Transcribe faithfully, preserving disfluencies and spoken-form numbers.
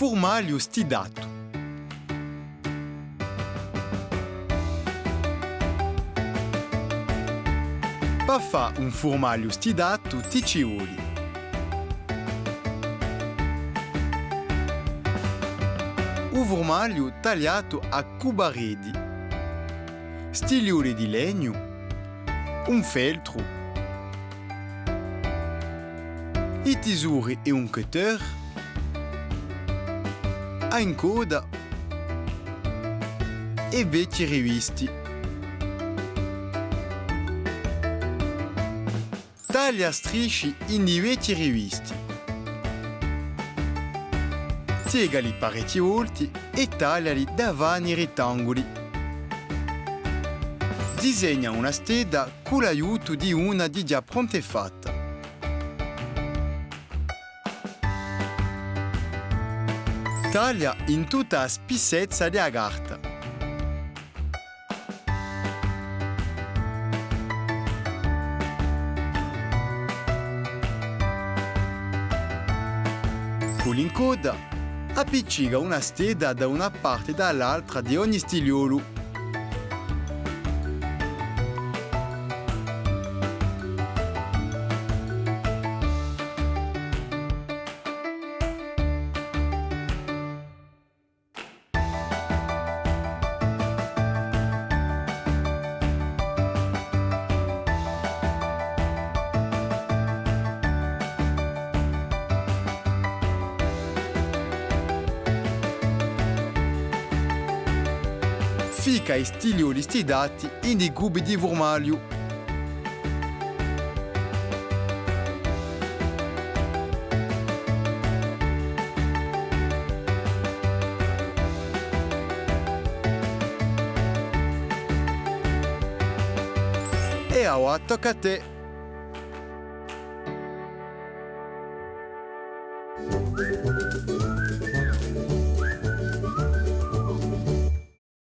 Furmagliu stiddatu. Pà fà un furmagliu stiddatu ti ci voli u furmagliu tagliatu à cubareddi, stiglioli di legnu, un feltru, i tisori è un cutter, a incodda è vechji rivisti. Taglia strisci in i vechji rivisti. Piegali parechji volti è tagliali da fà i rittanguli. Disegna una stedda cù l'aiutu di una dighjà pronta è fatta. Taglia in tutta a spissezza di a carta. Cù l'incodda, appiccica una stedda da una parte è da l'altra di ogni stigliolu. Fica i stiglioli stiddati in i cubi di furmagliu. È avà tocca à tè.